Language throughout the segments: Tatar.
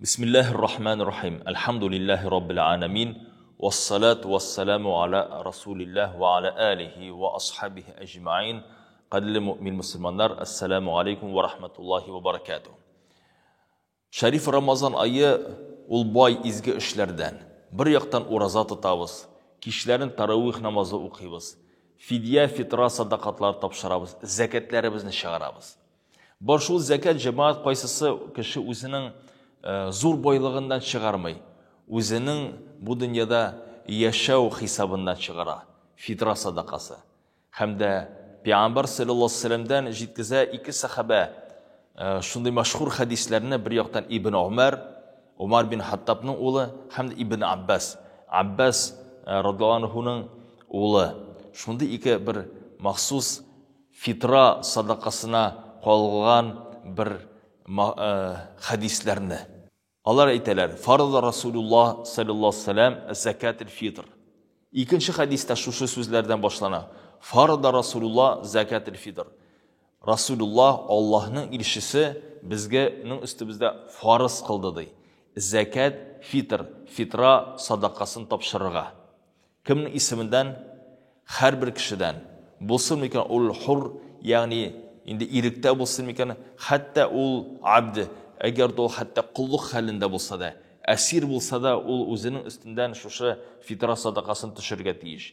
Бисмиллаһир рахманир рахим. Әлхәмдүлиллаһи раббил аламин. Вассалату вассаламу аля расулиллаһ ва аля алихи ва асхабихи әҗмаин. Кадерле мөмин мөселманнар, ассаламу алейкум ва рахматуллахи ва баракатуh. Шәриф Рамазан ае ул бай изге эшләрдән. Бер яктан ураза тотабыз, кичләрен таравих намазы укыйбыз, фидия, фитра садакатлар тапшырабыз, зәкәтләребезне чыгарабыз. Бар шул зәкәт җәмәгать кайсысы кеше үзенең э, зур байлыгыннан чыгармый, үзенең бу дөньяда яшәү хисабыннан чыгара. Фитра садакасы. Һәм дә Пәйгамбәр саллаллаһу алейһи вәсәлләмдән җиткезә ике сәхабә э, шундый мәшһүр хәдисләрне бер яктан Ибн Умар, Умар бин Хаттабның улы һәм дә Ибн Аббас, Аббас э, радиаллаһу анһуның улы. Шундый ике бер махсус фитра садакасына калган бер э, хәдисләрне. Алар әйтәләр, Фарада Расулуллаһ саллаллаһу алейһи вәсәлләм зәкәтел фитр. Икенче хәдистә шушы сүзләрдән башлана. Фарада Расулуллаһ зәкәтел фитр. Расулуллаһ Аллаһның илчесе безгә ның өстебездә фарыз кылды ди. Зәкәт фитр, фитра садакасын тапшырырга. Кемнең исеменнән? Һәрбер кешедән. Булсын микән ул хур, ягъни инде иректә булсын микән, хәтта ул абд, әгәр дә ул хәтта коллык хәлендә булса да, әсир булса да, ул үзенең өстеннән шушы фитра садакасын төшерергә тиеш.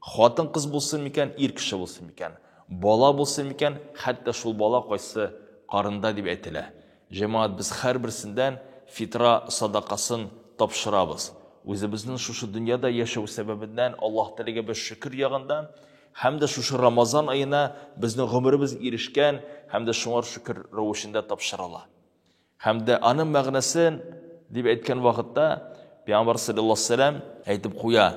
Хатын-кыз булсын микән, ир кеше булсын микән, бала булсын микән, хәтта шул бала кайсы карында дип әйтелә. Җәмәгать, без һәрберсендән фитра садакасын тапшырабыз. Үзебезнең шушы дөньяда яшәү сәбәбеннән Аллаһ Тәгаләгә без шөкер ягында һәм дә шушы Рамазан аена безнең гомеребез ирешкән һәм дә шуңар шөкер рәвешендә тапшырыла. Һәм дә аның мәгънәсен дип әйткән вакытта Пәйгамбәр саллаллаһу алейһи вәсәлләм әйтеп куя: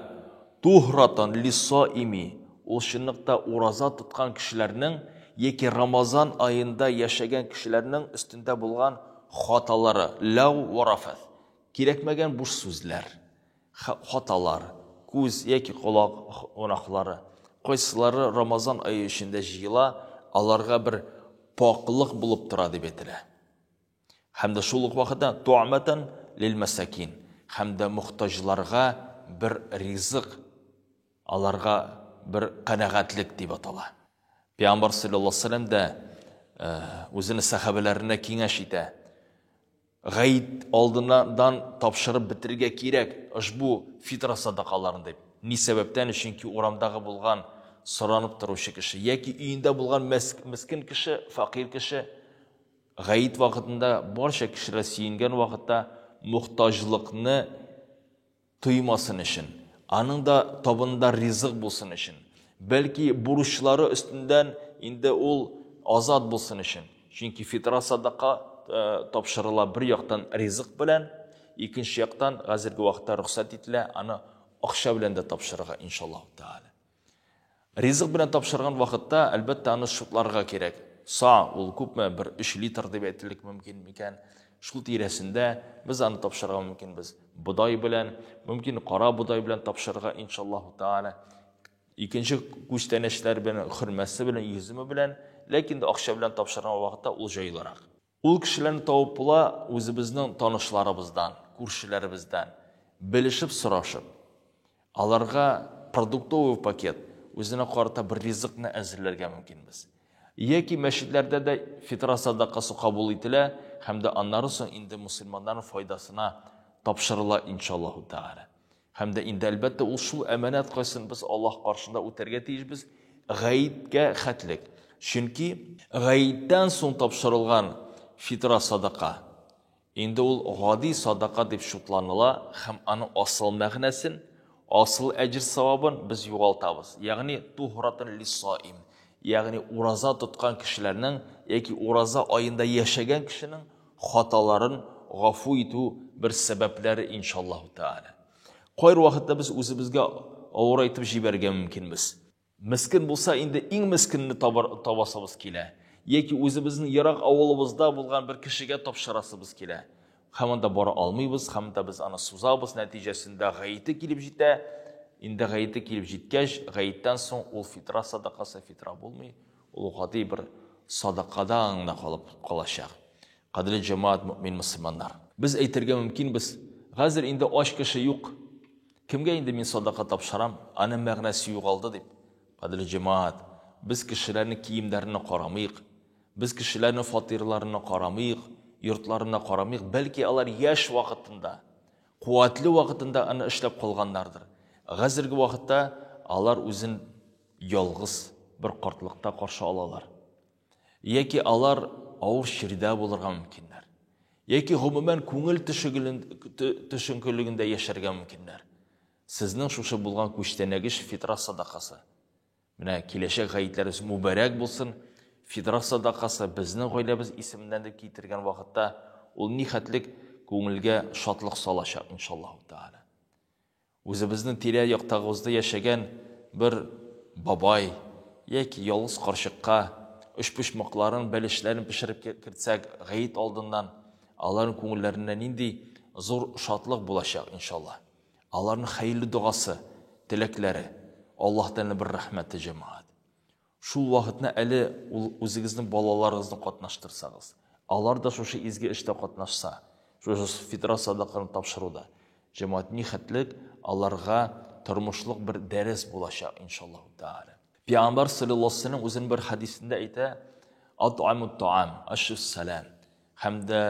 "Тухратан лисаими" ул чынлыкта ураза тоткан кешеләрнең яки Рамазан аенда яшәгән кешеләрнең өстендә булган хаталары, ләгу ва рафәс. Кирәкмәгән буш сүзләр, хаталар, күз яки колак гөнаһлары, кайсылары Рамазан ае эчендә җыела, аларга бер пакълык булып тора дип әйтелә. Һәм дә шул ук вакытта ту'матан лил масакин, һәм дә мохтаҗларга бер ризык, аларга бер канәгатьлек дип атала. Пәйгамбәр саллаллаһу алейһи ва сәлләм дә үзенең сәхабәләренә киңәш итә. Гаит алдыннан тапшырып бетерергә кирәк ошбу фитра садакаларын дип. Ни сәбәптән? Чөнки урамдагы булган соранып торучы кеше яки өендә булган мескен кеше, фәкыйрь кеше гаит вакытында барча кешеләр сөенгән вакытта мохтаҗлыкны тоймасын өчен, аның да табынында ризык булсын өчен, бәлки бурычлары өстеннән инде ул азат булсын өчен. Чөнки фитра садака э, тапшырыла бер яктан ризык белән, икенче яктан хәзерге вакытта рөхсәт ителә аны акча белән дә тапшырырга, иншаллаһу тәгалә. Ризык белән тапшырган вакытта, әлбәттә, аны шутларга кирәк. Са, ул күпме, бер 3 литр дип әйтелек мөмкин микән? Шул тирәсендә без аны тапшырырга мөмкинбез. Бодай белән, мөмкин кара бодай белән тапшырырга, иншаллаһу тааля. Икенче күчтәнәчләр белән, хөрмәсе белән, йөземе белән, ләкин дә акча белән тапшырган вакытта ул җайлырак. Ул кешеләрне табып була үзебезнең танышларыбыздан, күршеләребездән, белешеп, сорашып. Аларга продуктовый пакет, үзенә карата бер ризыкны әзерләргә мөмкинбез. Яки мәчетләрдә дә фитра садакасы кабул ителә һәм дә аннары соң инде мусульманнарның файдасына тапшырыла иншаллаһу тәгалә. Һәм дә инде, әлбәттә, ул шул әманәт кайсын без Аллаһ каршында үтәргә тиешбез, гаеткә хәтлек. Чөнки гаеттән соң тапшырылган фитра садака, инде ул гади садака дип шутланыла һәм аның асыл мәгънәсен, асыл әҗер-савабын без югалтабыз. Ягъни тухратун лиссаим, ягъни ураза тоткан кешеләрнең яки ураза аенда яшәгән кешенең хаталарын гафу итү бер сәбәпләре иншаллаһу тааля. Кайбер вакытта без үзебезгә авырайтып җибәрергә мөмкинбез. Мескен булса инде иң мескенне табасыбыз килә. Яки үзебезнең ерак авылыбызда булган бер кешегә тапшырасыбыз килә. Һәм анда бара алмыйбыз, һәм дә без аны сузабыз, нәтиҗәсендә гаете килеп җитә. Инде гаете килеп җиткәч, гаеттән соң ул фитра садакасы фитра булмый, ул гади бер садакадан гына калып калачак. Кадерле җәмәгать, мөэмин мөселманнар! Без әйтергә мөмкинбез, хәзер инде ач кеше юк. Кемгә инде мин садака тапшырам, аның мәгънәсе югалды дип. Кадерле җәмәгать, без кешеләрнең киемнәренә карамыйк, без кешеләрнең фатирларына карамыйк, йортларына карамыйк, бәлки алар яшь вакытында, куәтле вакытында аны эшләп калганнардыр. Хәзерге вакытта алар үзен ялгыз бер картлыкта каршы алалар. Яки алар авыр чирдә булырга мөмкиннәр. Яки гомумән күңел төшенкелегендә яшәргә мөмкиннәр. Сезнең шушы булган күчтәнәгеч фитра садакасы. Менә киләчәк гаетләребез мубарәк булсын. Фитра садакасы безнең гаиләбез исеменнән дип китергән вакытта ул нихәтлек күңелгә шатлык салачак, иншаллаһу тааля. Үзебезнең тирә-яктагыбызда яшәгән бер бабай яки ялгыз карчыкка өчпочмакларын, бәлешләрен пешереп кертсәк, гает алдыннан аларның күңелләренә нинди зур шатлык булачак, иншалла. Аларның хәерле догасы, теләкләре, Аллаһ Тәгаләнең бер рәхмәте, җәмәгать. Шул вакытны әле ул үзегезнең балаларыгызны катнаштырсагыз, алар да шушы изге эштә катнашса, шушы фитра садаканы тапшыруда, җәмәгать ни хәтлек аларга тормышлык бер дәрес булачак, иншаллаһу тәгалә. Пәйгамбәр саллаллаһу алейһи вәсәлләм үзенең бер хәдисендә әйтә, Ат'аму та'ам, ашус салам. Һәм дә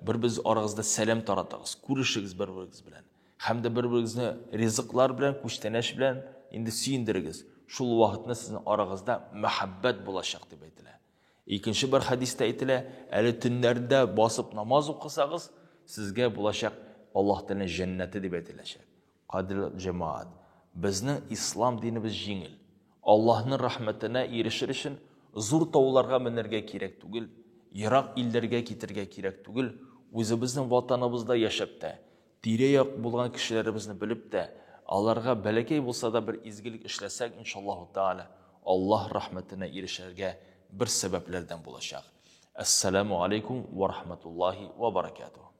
бер-берегез арагызда сәлам таратыгыз, күрешегез бер-берегез белән. Һәм дә бер-берегезне ризыклар белән, күчтәнәч белән инде сөендерегез. Шул вакытны сезнең арагызда мәхәббәт булачак дип әйтелә. Икенче бер хәдистә әйтелә, әле төннәрдә басып намаз укысагыз, сезгә булачак Аллаһ Тәгаләнең җәннәте дип әйтеләчәк. Кадерле җәмәгать, безнең ислам динебез җиңел. Аллаһның рәхмәтенә ирешер өчен зур тауларга менәргә кирәк түгел, ерак илләргә китергә кирәк түгел, үзебезнең ватаныбызда яшәп тә, тирә-як булган кешеләребезне белеп тә, аларга бәләкәй булса да бер изгелек эшләсәк, иншаллаһу тәгалә, Аллаһ рәхмәтенә ирешергә бер сәбәпләрдән булачак. Әссәламү алейкум ва рахматуллаһи ва баракатуһ.